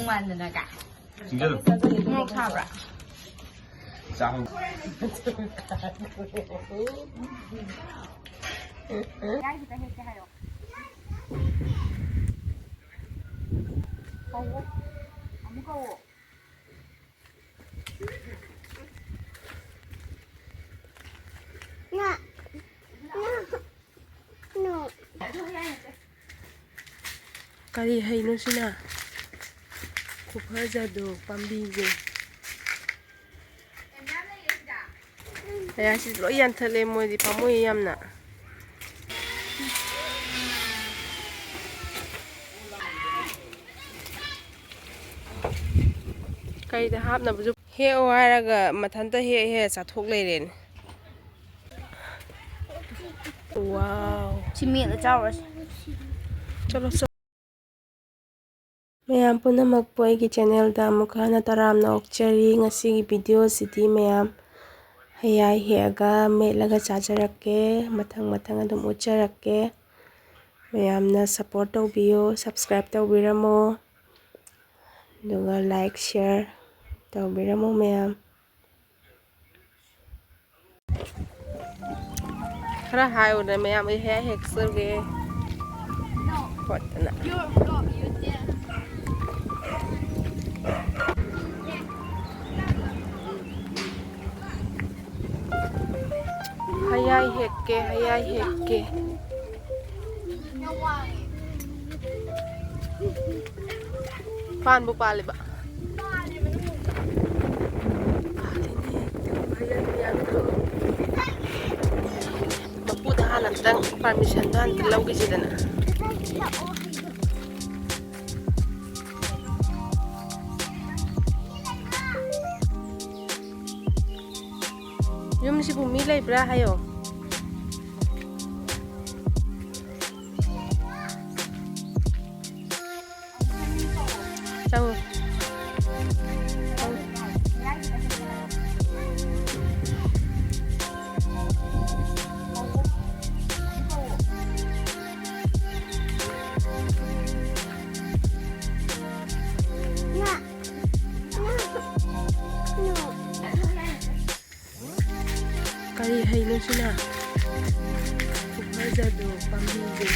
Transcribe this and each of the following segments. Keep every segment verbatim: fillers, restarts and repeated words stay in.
ꯃꯥꯟꯗꯅꯒ꯫ ꯆꯤꯡꯖꯜꯂꯨ꯫ ꯃꯣꯔꯣꯛ ꯁꯥꯕ꯭ꯔꯥ? ꯆꯥꯍꯧ꯫ ꯌꯥꯏ ꯈꯤꯇ ꯍꯦꯛꯀꯦ ꯍꯥꯏꯌꯣ꯫ ꯀꯧꯋꯣ꯫ ꯑꯃꯨꯛ ꯀꯧꯋꯣ꯫ ꯀꯔꯤ ꯍꯩꯅꯣ ꯁꯤꯅ? ꯈꯨꯐꯖꯗꯣ ꯄꯥꯝꯕꯤꯁꯦ꯫ ꯀꯌꯥꯁꯤ ꯂꯣꯏ ꯌꯥꯟꯊꯠꯂꯦ ꯃꯣꯏꯗꯤ, ꯄꯥꯝꯃꯨꯏ ꯌꯥꯝꯅ꯫ ꯀꯩꯗ ꯍꯥꯞꯅꯕꯁꯨ ꯍꯦꯛꯑꯣ ꯍꯥꯏꯔꯒ ꯃꯊꯟꯇ ꯍꯦꯛ ꯍꯦꯛ ꯆꯥꯊꯣꯛ ꯂꯩꯔꯦꯅꯦ꯫ ꯋꯥꯎ꯫ ꯁꯤ ꯃꯦꯠꯂ ꯆꯥꯎꯔꯁꯤ꯫ ꯆꯠꯂꯣ, ꯆꯠꯂꯣ꯫ ꯃꯌꯥꯝ ꯄꯨꯝꯅꯃꯛꯄꯨ ꯑꯩꯒꯤ ꯆꯦꯅꯦꯜꯗ ꯑꯃꯨꯛꯀ ꯍꯟꯅ ꯇꯔꯥꯝꯅ ꯑꯣꯛꯆꯔꯤ꯫ ꯉꯁꯤꯒꯤ ꯚꯤꯗꯤꯑꯣꯁꯤꯗꯤ ꯃꯌꯥꯝ ꯍꯩꯌꯥꯏ ꯍꯦꯛꯑꯒ ꯃꯦꯠꯂꯒ ꯆꯥꯖꯔꯛꯀꯦ꯫ ꯃꯊꯪ ꯃꯊꯪ ꯑꯗꯨꯝ ꯎꯠꯆꯔꯛꯀꯦ꯫ ꯃꯌꯥꯝꯅ ꯁꯞꯄꯣꯔꯠ ꯇꯧꯕꯤꯌꯨ, ꯁꯞꯁꯀ꯭ꯔꯥꯏꯞ ꯇꯧꯕꯤꯔꯝꯃꯣ, ꯑꯗꯨꯒ ꯂꯥꯏꯛ, ꯁꯤꯌꯔ ꯇꯧꯕꯤꯔꯝꯃꯣ ꯃꯌꯥꯝ꯫ ꯈꯔ ꯍꯥꯏꯌꯨꯅꯦ ꯃꯌꯥꯝ, ꯑꯩ ꯍꯦꯛ ꯍꯦꯛꯆꯒꯦ ꯈꯣꯠꯇꯅ꯫ ꯍꯌꯥꯏ ꯍꯦꯛꯀꯦ, ꯍꯌꯥꯏ ꯍꯦꯛꯀꯦ꯫ ꯄꯥꯟꯕꯨ ꯄꯥꯜꯂꯤꯕ꯫ ꯃꯄꯨꯗ ꯍꯥꯟꯅ ꯑꯝꯇꯪ ꯄꯥꯔꯃꯤꯁꯟꯗꯣ ꯍꯥꯟꯅ ꯂꯧꯈꯤꯁꯤꯗꯅ꯫ ꯌꯨꯝꯁꯤꯕꯨ ꯃꯤ ꯂꯩꯕ꯭ꯔꯥ ꯍꯥꯏꯌꯣ꯫ ꯆꯪꯉꯨ꯫ ꯆꯪꯉꯨ꯫ ꯀꯩꯅꯣ ꯁꯤꯅ? ꯈꯨꯐꯖꯗꯣ ꯄꯥꯝꯕꯤꯁꯦ꯫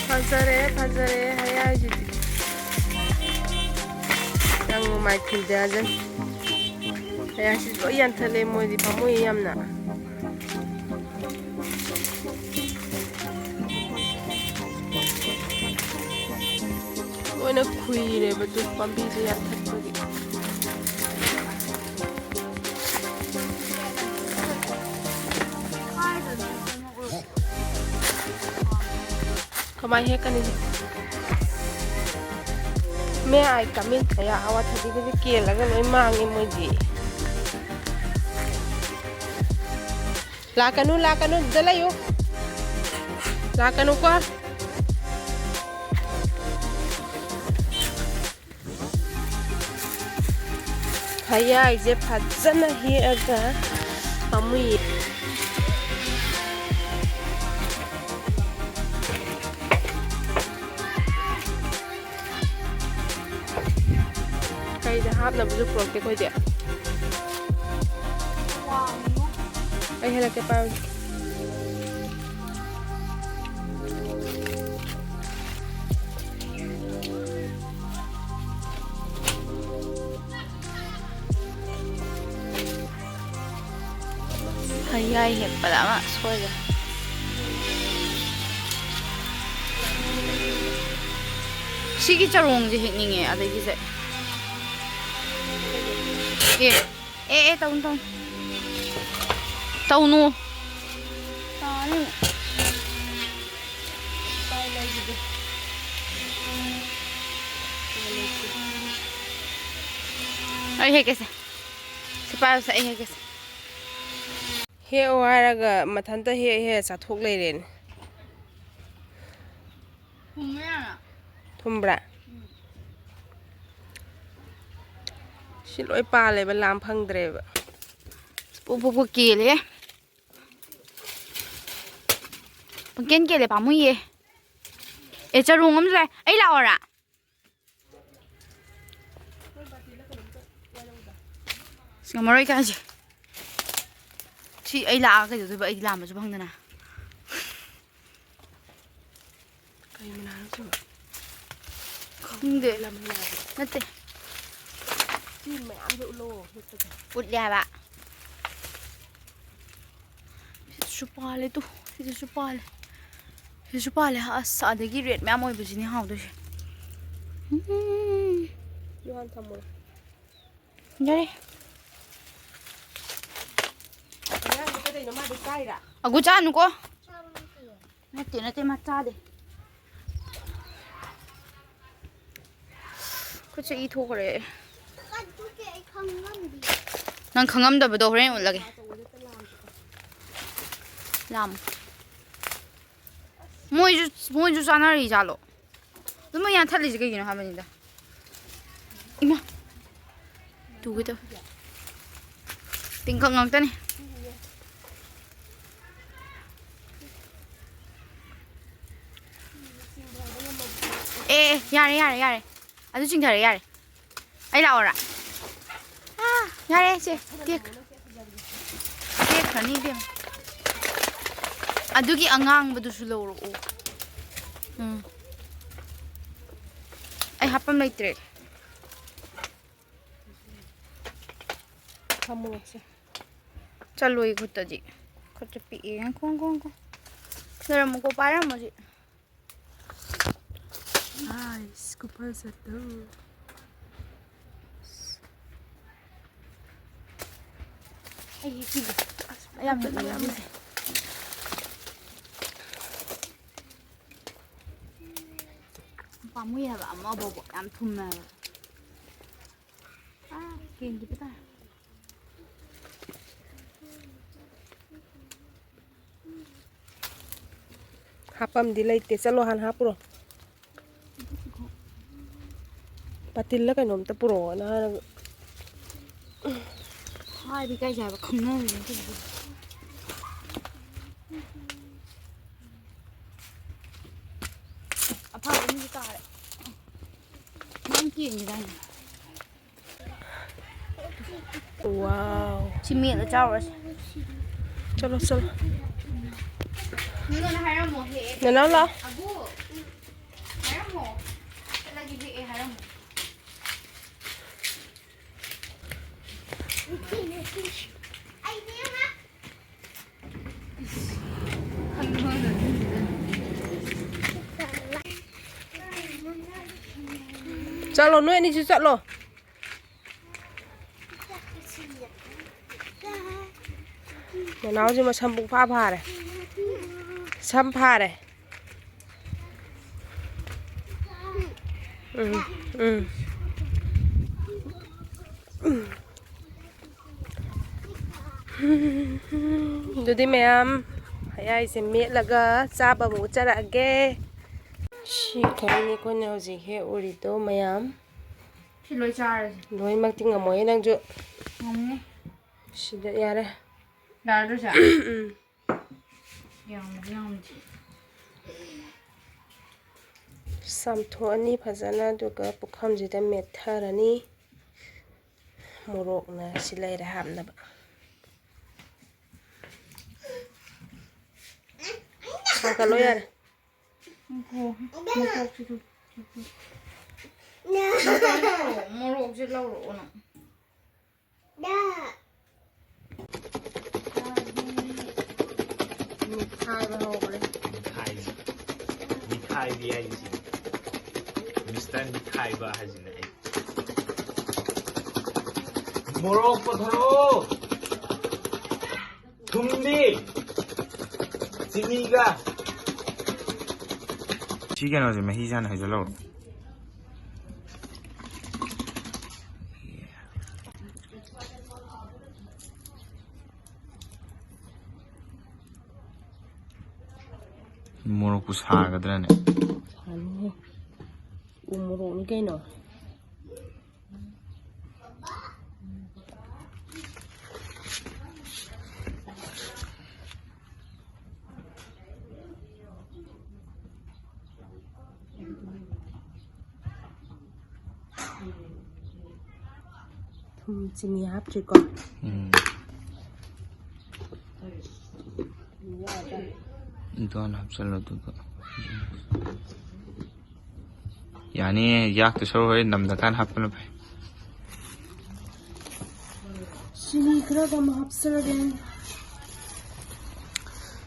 ꯐꯖꯔꯦ, ꯐꯖꯔꯦ, ꯍꯌꯥꯏꯁꯤꯗꯤ꯫ ꯅꯪ ꯃꯥꯏ ꯊꯤꯟꯖꯖꯅꯤ꯫ ꯍꯌꯥꯏꯁꯤ ꯂꯣꯏ ꯌꯥꯟꯊꯠꯂꯦ ꯃꯣꯏꯗꯤ, ꯄꯥꯝꯃꯨꯏ ꯌꯥꯝꯅ꯫ ꯂꯣꯏꯅ ꯈꯨꯏꯔꯦꯕ ꯇꯨ ꯄꯥꯝꯕꯤꯁꯦ ꯌꯥꯟꯊꯠꯄꯒꯤ꯫ ꯀꯃꯥꯏ ꯍꯦꯛꯀꯅꯤ? ꯃꯌꯥꯏ ꯀꯥꯃꯤꯟ ꯀꯌꯥ ꯑꯋꯥꯊꯕꯤꯒꯁꯦ ꯀꯦꯜꯂꯒ ꯂꯣꯏ ꯃꯥꯡꯉꯦ ꯃꯣꯏꯗꯤ꯫ ꯂꯥꯛꯀꯅꯨ, ꯂꯥꯛꯀꯅꯨ, ꯑꯗꯨꯗ ꯂꯩꯌꯨ꯫ ꯂꯥꯛꯀꯅꯨꯀꯣ꯫ ꯍꯌꯥꯏꯁꯦ ꯐꯖꯅ ꯍꯦꯛꯑꯒ ꯄꯥꯝꯃꯨꯏꯌꯦ꯫ ꯀꯩꯗ ꯍꯥꯞꯅꯕꯁꯨ ꯄꯨꯔꯛꯇꯦ ꯑꯩꯈꯣꯏꯗꯤ꯫ ꯑꯩ ꯍꯦꯜꯂꯛꯀꯦ ꯄꯥꯏꯌꯨ꯫ ꯍꯌꯥꯏ ꯍꯦꯛꯄꯗ ꯑꯃ ꯁꯣꯏꯔꯦ꯫ ꯁꯤꯒꯤ ꯆꯔꯣꯡꯁꯦ ꯍꯦꯛꯅꯤꯡꯉꯦ, ꯑꯗꯒꯤꯁꯦ꯫ ꯑꯦ, ꯑꯦ, ꯑꯦ, ꯇꯧꯅꯨ, ꯇꯧꯅꯨ꯫ ꯇꯧꯅꯨ꯫ ꯇꯥꯅꯤ꯫ ꯑꯩ ꯍꯦꯛꯀꯦꯁꯦ꯫ ꯁꯤ ꯄꯥꯏꯌꯨꯁꯦ, ꯑꯩ ꯍꯦꯛꯀꯦꯁꯦ꯫ ꯍꯦꯛꯑꯣ ꯍꯥꯏꯔꯒ ꯃꯊꯟꯇ ꯍꯦꯛ ꯍꯦꯛ ꯆꯥꯊꯣꯛ ꯂꯩꯔꯦꯅꯦ꯫ ꯊꯨꯝꯕ꯭ꯔꯥ? ꯁꯤ ꯂꯣꯏ ꯄꯥꯜꯂꯦꯕ, ꯂꯥꯝ ꯐꯪꯗ꯭ꯔꯦꯕ꯫ ꯄꯨ ꯄꯨ ꯄꯨ ꯀꯦꯜꯂꯦ꯫ ꯄꯨꯡꯀꯦꯟ ꯀꯦꯜꯂꯦ, ꯄꯥꯝꯃꯨꯏꯌꯦ꯫ ꯑꯦ, ꯆꯔꯣꯡ ꯑꯃꯁꯨ ꯂꯩ꯫ ꯑꯩ ꯂꯥꯛꯑꯣꯔꯥ? ꯑꯁ, ꯉꯝꯃꯔꯣꯏ ꯀꯥꯏꯁꯦ꯫ ꯁꯤ ꯑꯩ ꯂꯥꯛꯑꯒ ꯀꯩꯗꯧꯗꯣꯏꯕ? ꯑꯩꯗꯤ ꯂꯥꯝꯕꯁꯨ ꯐꯪꯗꯅ꯫ ꯀꯩ ꯃꯅꯥꯅꯣ ꯁꯤꯕꯣ? ꯈꯪꯗꯦ꯫ ꯂꯝ ꯃꯅꯥꯗꯣ꯫ ꯅꯠꯇꯦ꯫ ꯁꯤ ꯃꯌꯥꯝꯁꯦ ꯎꯠꯂꯣ, ꯍꯦꯛꯄꯁꯦ꯫ ꯎꯠꯂꯦ ꯍꯥꯏꯕ꯫ ꯁꯤꯁꯨ ꯄꯥꯜꯂꯦ ꯇꯨ꯫ ꯁꯤꯁꯨ ꯄꯥꯜꯂꯦ꯫ ꯁꯤꯁꯨ ꯄꯥꯜꯂꯦ꯫ ꯑꯁ, ꯑꯗꯒꯤ red ꯃꯌꯥꯝ ꯑꯣꯏꯕꯁꯤꯅꯤ ꯍꯥꯎꯗꯣꯏꯁꯦ꯫ ꯎꯝ꯫ ꯌꯣꯍꯥꯟ ꯊꯝꯃꯨꯔꯣ꯫ ꯌꯥꯔꯦ꯫ ꯑꯉꯥꯡꯗꯣ ꯀꯩꯗꯧꯅꯣ? ꯃꯥꯗꯤ ꯆꯥꯏꯔꯥ? ꯑꯒꯨ ꯆꯥꯅꯨꯀꯣ꯫ ꯅꯠꯇꯦ, ꯅꯠꯇꯦ, ꯃꯥ ꯆꯥꯗꯦ꯫ ꯈꯨꯠꯁꯦ ꯏ ꯊꯣꯛꯈ꯭ꯔꯦ꯫ ꯀꯠꯇꯨꯒꯦ, ꯑꯩ ꯈꯪ ꯉꯝꯗꯦ꯫ ꯅꯪ ꯈꯪꯉꯝꯗꯕꯗꯣ ꯍꯣꯔꯦꯟ ꯎꯠꯂꯒꯦ꯫ ꯂꯥꯝ꯫ ꯃꯣꯏꯁꯨ, ꯃꯣꯏꯁꯨ ꯆꯥꯅꯔꯤ ꯖꯥꯠꯂꯣ? ꯑꯗꯨ ꯃꯣꯏ ꯌꯥꯟꯊꯠꯂꯤꯁꯦ ꯀꯩꯒꯤꯅꯣ ꯍꯥꯏꯕꯅꯤꯗ꯫ ꯏꯃꯥ꯫ ꯇꯨꯒꯦ ꯇꯧꯋꯦ꯫ ꯇꯤꯟꯈꯪ ꯉꯥꯛꯇꯅꯤ꯫ ꯑꯦ, ꯑꯦ, ꯌꯥꯔꯦ, ꯌꯥꯔꯦ, ꯌꯥꯔꯦ꯫ ꯑꯗꯨ ꯆꯤꯡꯊꯔꯦ, ꯌꯥꯔꯦ꯫ ꯑꯩ ꯂꯥꯛꯑꯣꯔꯥ? ꯑꯥ, ꯌꯥꯔꯦ, ꯁꯦ꯫ ꯇꯦꯛ-, ꯇꯦꯛꯈ꯭ꯔꯅꯤ, ꯏꯕꯦꯝꯃ꯫ ꯑꯗꯨꯒꯤ ꯑꯉꯥꯡꯕꯗꯨꯁꯨ ꯂꯧꯔꯛꯑꯣ꯫ ꯎꯝ꯫ ꯑꯩ ꯍꯥꯞꯄꯝ ꯂꯩꯇ꯭ꯔꯦ꯫ ꯊꯝꯃꯨꯔꯣꯁꯦ꯫ ꯆꯠꯂꯣꯏ ꯈꯨꯠꯇꯗꯤ꯫ ꯈꯨꯠꯇ ꯄꯤꯛꯑꯦ꯫ ꯉꯥꯏꯈꯣ, ꯉꯥꯏꯈꯣ, ꯉꯥꯏꯈꯣ꯫ ꯂꯩꯔꯝꯃꯨꯀꯣ, ꯄꯥꯏꯔꯝꯃꯣ ꯁꯤ꯫ ꯑꯥꯏꯁ, ꯈꯨꯐꯖꯗꯣ꯫ ꯑꯩ ꯍꯦꯛꯄꯤꯒꯦ꯫ ꯑꯁ, ꯑꯩ ꯌꯥꯝ ꯐꯖꯕ ꯌꯥꯝ ꯅꯣꯛꯅꯤꯡꯉꯦ ꯂꯩ꯫ ꯁꯤꯁꯦ꯫ ꯄꯥꯝꯃꯨꯏ ꯍꯥꯏꯕ, ꯑꯃ ꯕꯣꯕꯣ ꯌꯥꯝ ꯊꯨꯝꯃꯦ ꯍꯥꯏꯕ꯫ ꯑꯥ, ꯀꯦꯟꯈꯤꯕ ꯇꯥꯔꯦ꯫ ꯍꯥꯞꯄꯝꯗꯤ ꯂꯩꯇꯦ꯫ ꯆꯠꯂꯣ, ꯍꯥꯟꯅ ꯍꯥꯞꯄꯨꯔꯣ꯫ ꯄꯥꯇꯤꯜꯂ ꯀꯩꯅꯣꯝꯇ ꯄꯨꯔꯛꯑꯣꯅ ꯍꯥꯏꯔꯒ꯫ ꯍꯥꯏꯕ ꯏꯀꯥꯏꯖꯩ ꯍꯥꯏꯕ, ꯈꯪꯅꯕꯅꯤ ꯀꯩꯅꯣ꯫ ꯌꯦꯡꯒꯦ ꯇꯧꯅꯤ꯫ ꯋꯥꯎ꯫ ꯁꯤ ꯃꯦꯠꯂ ꯆꯥꯎꯔꯁꯤ꯫ ꯆꯠꯂꯣ, ꯆꯠꯂꯣ꯫ ꯅꯪꯅ ꯍꯥꯏꯔꯝꯃꯣ, ꯍꯦꯛꯑꯦ꯫ ꯅꯅꯥꯎ ꯂꯥꯎ꯫ ꯑꯕꯨ, ꯍꯥꯏꯔꯝꯃꯣ꯫ ꯆꯠꯂꯒꯦ, ꯍꯦꯛꯑꯦ ꯍꯥꯏꯔꯝꯃꯣ꯫ ꯆꯠꯂꯣ, ꯅꯣꯏ ꯑꯅꯤꯁꯨ ꯆꯠꯂꯣ꯫ ꯅꯅꯥꯎꯁꯦ ꯃꯁꯝ ꯄꯨꯡꯐꯥ ꯐꯥꯔꯦ꯫ ꯁꯝ ꯐꯥꯔꯦ꯫ ꯎꯝ, ꯎꯝ꯫ ꯑꯗꯨꯗꯤ ꯃꯌꯥꯝ, ꯍꯌꯥꯏꯁꯦ ꯃꯦꯠꯂꯒ ꯆꯥꯕ ꯑꯃꯨꯛ ꯎꯠꯆꯔꯛꯑꯒꯦ꯫ ꯁꯤ ꯈꯔꯅꯤ ꯑꯩꯈꯣꯏꯅ ꯍꯧꯖꯤꯛ ꯍꯦꯛ ꯎꯔꯤꯗꯣ ꯃꯌꯥꯝ꯫ ꯁꯤ ꯂꯣꯏ ꯆꯥꯔꯁꯦ꯫ ꯂꯣꯏꯃꯛꯇꯤ ꯉꯝꯃꯣꯏꯌꯦ ꯅꯪꯁꯨ꯫ ꯉꯝꯅꯤ꯫ ꯁꯤꯗ ꯌꯥꯔꯦ꯫ ꯌꯥꯔꯗ꯭ꯔꯣ ꯆꯦ? ꯎꯝ꯫ ꯌꯥꯝꯗꯤ ꯌꯥꯝꯗꯦ꯫ ꯆꯥꯝꯊꯣꯛꯑꯅꯤ ꯐꯖꯅ, ꯑꯗꯨꯒ ꯄꯨꯈꯝꯁꯤꯗ ꯃꯦꯠꯊꯔꯅꯤ꯫ ꯃꯣꯔꯣꯛꯅ ꯁꯤ ꯂꯩꯔꯦ ꯍꯥꯞꯅꯕ꯫ ꯊꯥꯡꯀꯠꯂꯣ ꯌꯥꯔꯦ꯫ ꯉꯥꯏꯈꯣ, ꯃꯀꯣꯛꯁꯤꯁꯨ꯫ ꯃꯣꯔꯣꯛꯁꯦ ꯂꯧꯔꯛꯑꯣ ꯅꯪ꯫ ꯅꯤꯛꯈꯥꯏꯕ ꯍꯧꯈ꯭ꯔꯦ꯫ ꯅꯤꯛꯈꯥꯏꯕꯤ꯫ ꯅꯤꯛꯈꯥꯏꯕꯤ ꯍꯥꯏꯁꯤꯅꯤ꯫ ꯃꯤꯁꯇꯔ ꯅꯤꯛꯈꯥꯏꯕ ꯍꯥꯏꯁꯤꯅ ꯑꯩ꯫ ꯃꯣꯔꯣꯛ ꯄꯨꯊꯣꯔꯛꯑꯣ꯫ ꯊꯨꯝꯗꯤ? ꯆꯤꯅꯤꯒ꯫ ꯁꯤ ꯀꯩꯅꯣꯁꯦ ꯃꯍꯤ ꯆꯥꯅ ꯍꯩꯖꯜꯍꯧꯔꯣ꯫ ꯃꯣꯔꯣꯛꯄꯨ ꯁꯥꯒꯗ꯭ꯔꯅꯦ? ꯁꯥꯅꯤꯍꯦ꯫ ꯎ ꯃꯣꯔꯣꯛꯅꯤ ꯀꯩꯅꯣ꯫ ꯎꯝ, ꯆꯤꯅꯤ ꯍꯥꯞꯇ꯭ꯔꯤꯀꯣ꯫ ꯎꯝ꯫ ꯌꯥꯗ꯭ꯔꯦ꯫ ꯑꯗꯨ ꯍꯥꯟꯅ ꯍꯥꯞꯆꯜꯂꯣ, ꯑꯗꯨꯒ꯫ ꯌꯥꯅꯤꯌꯦ, ꯌꯥꯛꯇ ꯁꯔꯨꯛ ꯍꯣꯔꯦꯟ ꯅꯝꯗꯀꯥꯟ ꯍꯥꯞꯄꯅ ꯐꯩ꯫ ꯆꯤꯅꯤ ꯈꯔꯒ ꯑꯃ ꯍꯥꯞꯆꯔꯒꯦ꯫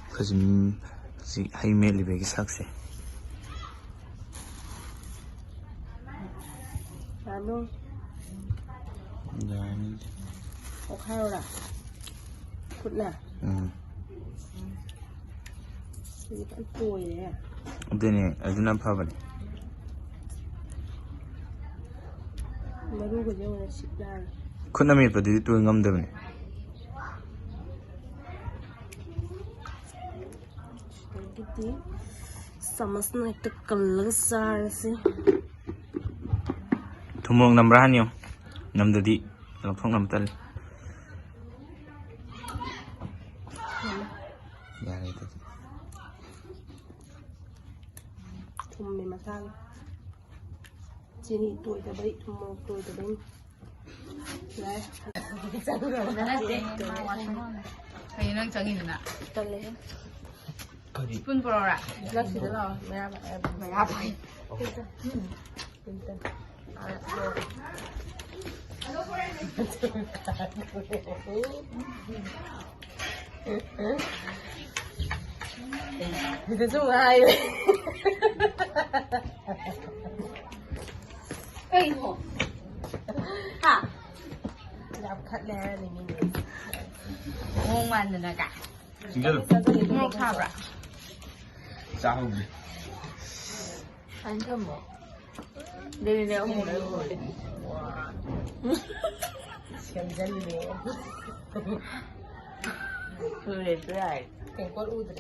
ꯑꯩꯈꯣꯏꯁꯤ ꯍꯧꯖꯤꯛ ꯍꯩ ꯃꯦꯠꯂꯤꯕꯒꯤ ꯁꯛꯁꯦ꯫ ꯌꯥꯅꯨ꯫ ꯌꯥꯅꯤ꯫ ꯑꯣꯈꯥꯏꯔꯣꯔꯥ? ꯈꯨꯠꯅ? ꯎꯝ꯫ ꯁꯤꯗꯤ ꯐꯖꯅ ꯇꯣꯏꯔꯦ꯫ ꯑꯗꯨꯅꯦ, ꯑꯗꯨꯅ ꯐꯕꯅꯦ꯫ ꯃꯔꯨꯒꯁꯦ ꯑꯣꯏꯅ ꯁꯤꯠ ꯅꯥꯜꯂꯦ꯫ ꯈꯨꯠꯅ ꯃꯦꯠꯄꯗꯨꯗꯤ ꯇꯣꯏ ꯉꯝꯗꯕꯅꯦ꯫ ꯑꯗꯒꯤꯗꯤ ꯆꯥꯃꯁꯅ ꯍꯦꯛꯇ ꯀꯜꯂꯒ ꯆꯥꯔꯁꯤ꯫ ꯊꯨꯝ ꯃꯣꯔꯣꯛ ꯅꯝꯕ꯭ꯔꯥ ꯍꯥꯟꯅ ꯌꯦꯡꯉꯨ꯫ ꯅꯝꯗꯗꯤ ꯂꯧꯊꯣꯛꯅꯕ ꯇꯜꯂꯤ꯫ ꯌꯥꯔꯦ ꯑꯗꯨꯗꯤ꯫ ꯊꯨꯝꯃꯦ ꯃꯁꯥꯒꯤ꯫ ꯆꯤꯅꯤ ꯇꯣꯏꯗꯕꯩ, ꯊꯨꯝ ꯃꯣꯔꯣꯛ ꯇꯣꯏꯗꯕꯩ꯫ ꯌꯥꯔꯦ꯫ ꯅꯠꯇꯦ, ꯃꯥ ꯋꯥꯁꯔꯨꯝ꯫ ꯀꯩꯅꯣ ꯅꯪ ꯆꯪꯉꯤꯗꯨꯅ? ꯇꯜꯂꯦꯍꯦ꯫ ꯀꯔꯤ? ꯁ꯭ꯄꯨꯟ ꯄꯨꯔꯛꯎꯔꯥ? ꯅꯪ ꯁꯤꯗ ꯂꯥꯛꯑꯣ, ꯃꯌꯥ ꯐꯥꯏ꯫ ꯃꯌꯥ ꯐꯥꯏ꯫ ꯁꯤꯗꯁꯨ ꯑꯃꯨꯛ ꯍꯥꯏꯔꯦ꯫ ꯀꯩꯅꯣ? ꯍꯥ? ꯌꯥꯝ ꯈꯠꯂꯦ ꯍꯥꯏꯔꯅꯤ ꯃꯤꯅ꯫ ꯃꯑꯣꯡ ꯃꯥꯟꯗꯅ ꯀꯥꯏ꯫ ꯆꯤꯡꯖꯜꯂꯨ꯫ ꯃꯣꯔꯣꯛ ꯁꯥꯕ꯭ꯔꯥ? ꯆꯥꯍꯧꯗ꯭ꯔꯤ꯫ ꯑꯗꯨꯗꯤꯅꯦ, ꯑꯍꯨꯝ ꯂꯩꯔꯨꯔꯦ꯫ ꯁꯦꯝꯖꯜꯂꯦ꯫ ꯂꯣꯏꯔꯦ, ꯌꯥꯔꯦ꯫ ꯇꯦꯡꯀꯣꯠ ꯎꯗ꯭ꯔꯦ꯫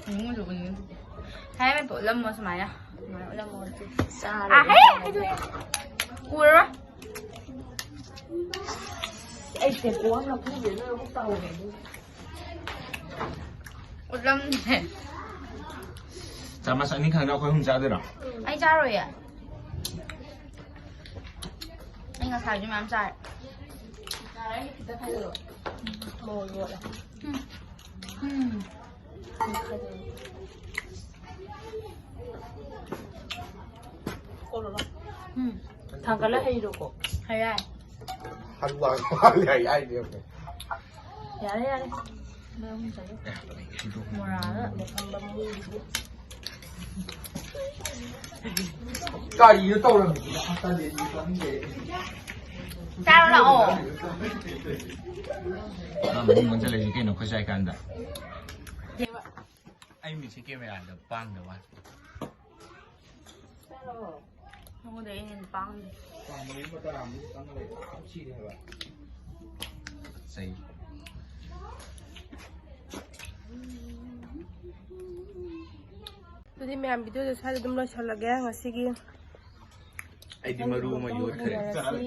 ꯎꯝ, ꯎꯗ꯭ꯔꯦ, ꯎꯗ꯭ꯔꯦ꯫ ꯍꯥꯏꯔꯝꯃꯦ, ꯄꯣꯠꯂꯝꯃꯣ ꯁꯨꯃꯥꯏꯅ꯫ ꯁꯨꯃꯥꯏꯅ ꯎꯠꯂꯝꯃꯣ ꯑꯗꯨ꯫ ꯆꯥꯔꯦ꯫ ꯑꯥ, ꯍꯦ! ꯍꯥꯏꯗꯣꯛꯑꯦ꯫ ꯎꯔꯔꯣꯏ꯫ ꯑꯩ ꯇꯦꯡꯀꯣꯠ ꯑꯃ ꯂꯧꯈꯠꯂꯨꯒꯦ, ꯅꯣꯏ ꯑꯍꯨꯝ ꯇꯧꯍꯧꯒꯦ ꯑꯗꯨꯒ꯫ ꯎꯠꯂꯝꯗꯦ꯫ ꯆꯥꯃꯁ ꯑꯅꯤ ꯈꯛꯅ ꯑꯩꯈꯣꯏ ꯑꯍꯨꯝ ꯆꯥꯗꯣꯏꯔꯣ? ꯑꯩ ꯆꯥꯔꯣꯏꯌꯦ꯫ ꯉꯁꯥꯏꯁꯨ ꯃꯌꯥꯝ ꯆꯥꯔꯦ꯫ ꯃꯣꯔꯣꯛ ꯌꯣꯠꯂꯦ꯫ ꯎꯝ꯫ ꯎꯝ꯫ ꯎꯝ꯫ ꯊꯥꯡꯒꯠꯂ ꯍꯩꯔꯣꯀꯣ꯫ ꯍꯩꯔꯦ꯫ ꯍꯜꯋꯥ ꯃꯥꯜꯂꯦ ꯍꯥꯏ ꯍꯥꯏꯅꯦ꯫ ꯌꯥꯔꯦ, ꯌꯥꯔꯦ꯫ ꯃꯔꯝ ꯆꯠꯂꯨ꯫ ꯃꯣꯔꯥꯗ ꯂꯩꯐꯝꯕ ꯃꯣꯏꯒꯤꯗꯤ꯫ ꯀꯔꯤꯅꯣ ꯇꯧꯔꯝꯃꯤꯁꯤꯅ? ꯑꯁ, ꯇꯜꯂꯦ, ꯑꯩ ꯆꯪꯅꯤꯡꯗꯦ꯫ ꯆꯥꯔꯣ ꯂꯥꯛꯑꯣ꯫ ꯃꯥ ꯃꯅꯤꯡ ꯑꯣꯟꯁꯤꯜꯂꯛꯏꯁꯤ ꯀꯩꯅꯣ, ꯑꯩꯈꯣꯏ ꯆꯥꯏꯀꯥꯟꯗ? ꯑꯩ ꯃꯤꯠꯁꯦ ꯀꯦꯃꯦꯔꯥꯗ ꯄꯥꯡꯗꯕ ꯋꯥꯅꯤ꯫ ꯅꯉꯣꯟꯗ ꯑꯩ ꯍꯦꯟꯅ ꯄꯥꯡꯉꯤ꯫ ꯆꯩ꯫ ꯑꯗꯨꯗꯤ ꯃꯌꯥꯝ, ꯚꯤꯗꯤꯑꯣꯁꯦ ꯁ꯭ꯋꯥꯏꯗ ꯑꯗꯨꯝ ꯂꯣꯏꯁꯤꯜꯂꯒꯦ ꯉꯁꯤꯒꯤ꯫ ꯑꯩꯗꯤ ꯃꯔꯨ ꯑꯃ ꯌꯣꯠꯈ꯭ꯔꯦ꯫ ꯊꯦꯡꯅꯔꯁꯤ꯫